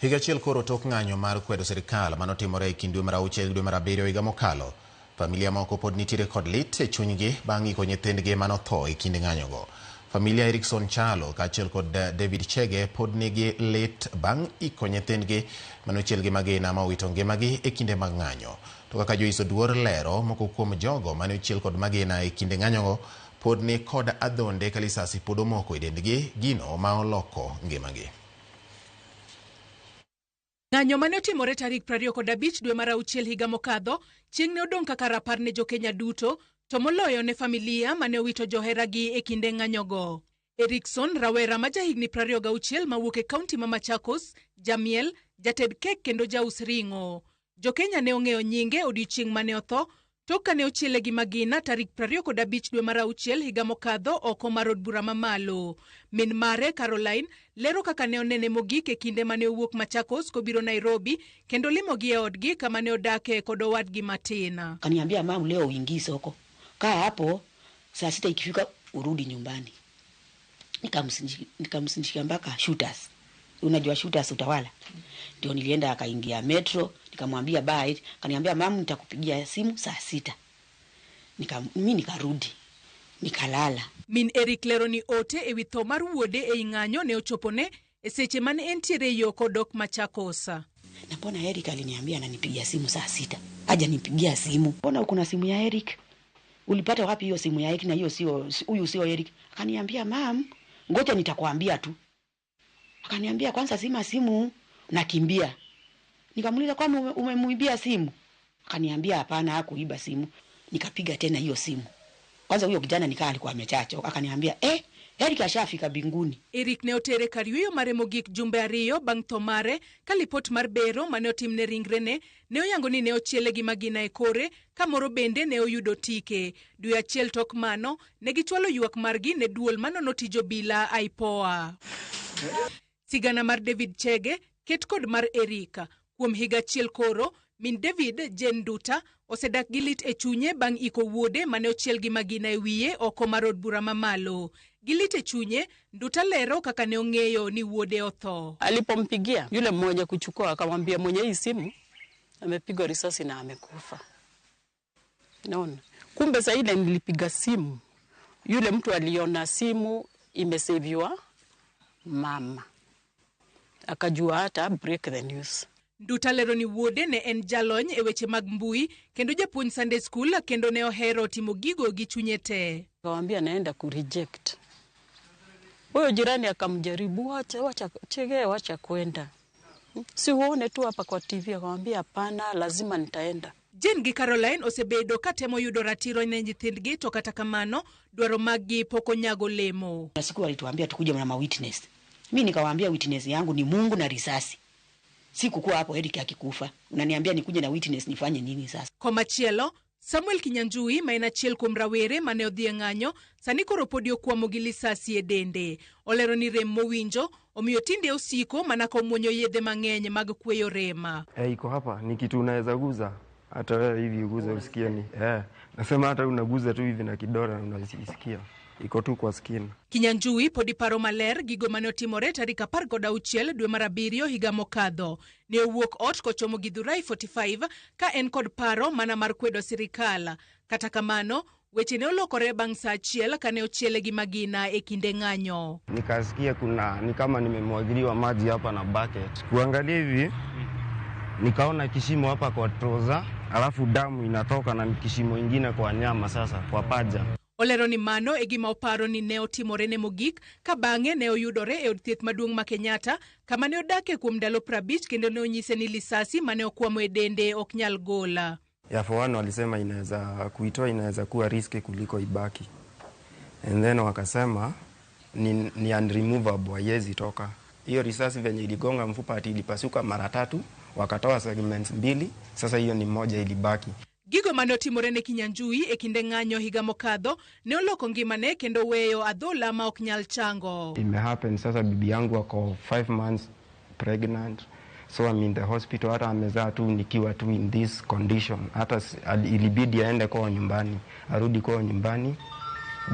Higa achiel koro tok ng'anyo mar kwedo sirikal manotimore e kind dwe mar auchiel gi dwe mar abiriyo higa mokalo. Familia moko pod nitiere kod lit e chunygi bang' iko nyithindgi manotho e kinde ng'anyogo. Familia Erikson Chalo kaachiel kod David Chege pod nigi lit bang' iko nyithindgi manochiel gi magina ma owito ngimagi e kinde mag ng'anyo. To kaka Joyce Oduor lero, moko kuom jogo mane ochiel kod magina e kinde ng'anyogo pod ni kod adhonde ka lisasi pod omoko e dendgi, gino ma oloko ngimagi. Ng'anyo mane otimore tarik 25 dwe mar auchiel higa mokadho, chieng' ne odong' kaka rapar ne jokenya duto, to moloyo ne familia mane owito joheragi e kinde ng'anyogo. Erikson, rawera ma jahigni 26 mawuok e kaunti ma Machakos, jamiel, jated kek kendo jaus ring'o. Jokenya ne ong'eyo nyinge odiochieng' mane otho, tok kane ochiele gi magina tarik 25 dwe mar auchiel higa mokadho oko mar od bura mamalo. Min mare Caroline lero kaka ne onene mogik e kinde mane owuok Machakos kobiro Nairobi kendo limogi e odgi kama ne odake kod owadgi matin. Kaniambia mama, leo uingii soko, kaa hapo saa 6 ikifika urudi nyumbani. Nikamsindikisha mpaka Shooters. Unajua Shooters Utawala, ndio nilienda akaingia metro, nikamwambia bye, akaniambia mama nitakupigia simu saa 6. Mimi nikarudi nikalala. Min Eric lero ni ote ewi tho mar wuode ei ng'anyo ne ochopone e seche mane entiere e yo kodok Machakos. Na mbona Eric aliniambia ananipigia simu saa 6? Haja nipigia simu. Mbona uko na simu ya Eric? Ulipata wapi hiyo simu ya Eric na hiyo sio, huyu sio Eric? Akaniambia mam, ngoja nitakwambia tu. Akaniambia kwanza zima simu, nakimbia. Nikamuuliza kwani umemuibia simu? Akaniambia hapana, hakuiba simu. Nikapiga tena hiyo simu. Kwanza huyo kijana nikaa alikuwa amechacha. Akaniambia Eric ashafika binguni. Eric ne otere kar yueyo mare mogik jumbe ariyo bang' tho mare ka lipot mar bero mane otimne ringrene ne oyango ni ne ochiele gi magina e kore ka moro bende ne oyudo tike. Dwe achiel tok mano ne gichwalo ywak margi ne duol manono tij obila IPOA. Sigana mar David Chege ket kod mar Eric. Kuom higa achiel koro, min David, Jane Nduta, osedak gi lit e chunye bang' iko wuode mane ochiel gi magina e wiye oko mar od bura mamalo. Gi lit e chunye, Nduta lero kaka ne ong'eyo ni wuode otho. Alipompigia yule mmoja kuchukua, akamwambia mwenye hii simu amepigwa risasi na amekufa. Naona kumbe saa ile nilipiga simu, yule mtu aliona simu imeseviwa mama, akajua hata break the news. Nduta lero ni wuode ne en jalony e weche mag mbui kendo japuonj Sunday school kendo ne ohero timo gigo gi chunye te. Akamwambia naenda ku reject. Huyo jirani akamjaribu, wacha, wacha, Chege, wacha kwenda. Si uone tu hapa kwa TV. Akamwambia hapana, lazima nitaenda. Jane gi Caroline osebedo katemo yudo ratiro ne nyithindgi to kata kamano dwaro maggi pok onyago lemo. Na siku walituambia tukuje na ma witness. Mimi nikawaambia witness yangu ni Mungu na risasi. Sikukuwa hapo Eric akikufa. Unaniambia nikuje na witness nifanye nini sasa? Komachielo, Samuel Kinyanjui ma en achiel kuom rawere mane odhi e ng'anyo sani koro podi okwamo gi lisasi e dende. Olero ni rem mowinjo omiyo tinde osiko mana komuonyo yedhe mang'eny mag kweyo rem. Iko hapa ni kitu unaweza guza hata wewe hivi uguze usikie ni. Nasema hata unaguza tu hivi na kidole unasikia. Iko tu kwa skin. Kinyanjui podi paro maler gigo mane otimore tarik 16 dwe mar abiriyo higa mokadho. Ne owuok ot kochomo Githurai 45 ka en kod paro mana mar kwedo sirikal. Kata kamano, weche ne olokore bang' saa achiel kane ochiele gi magina e kinde ng'anyo. Nikasikia kuna ni kama nimemwagiliwa maji hapa na bucket. Kuangalia hivi nikaona kishimo hapa kwa trouser, alafu damu inatoka na kishimo ingine kwa nyama sasa kwa paja. Olero ni mano e gima oparo ni ne otimore ne mogik ka bang'e ne oyudore e od thieth maduong' ma Kenyatta kama ne odake kuom ndalo 50 kendo ne onyise ni lisasi mane okwamo e dende ok nyal gola. Ya for one walisema inaweza kuitoa, inaweza kuwa riski kuliko ibaki. And then wakasema ni unremovable, haiwezi toka. Hiyo risasi venye iligonga mfupa ati ilipasuka mara 3, wakatoa segments 2, sasa hiyo ni moja ilibaki. Gigo mane otimore ne Kinyanjui e kinde ng'anyo higa mokadho ne oloko ngimane kendo weyo adhola ma ok nyal chango. Ime happen sasa bibi yangu ako 5 months pregnant, so I'm in the hospital, hata amezaa tu nikiwa tu in this condition. Hata ilibidi aende kwao nyumbani, arudi kwao nyumbani.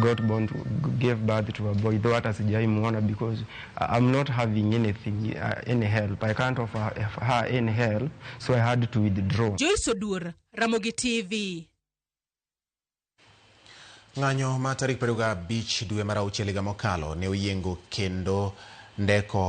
got born to, gave birth to a boy, though hata sijai muona because I'm not having anything, any help. I can't offer her any help, so I had to withdraw. Joyce Odur, Ramogi TV. Ng'anyo ma tarik 25 dwe mar auchiel higa mokalo ne oyiengo kendo ndeko.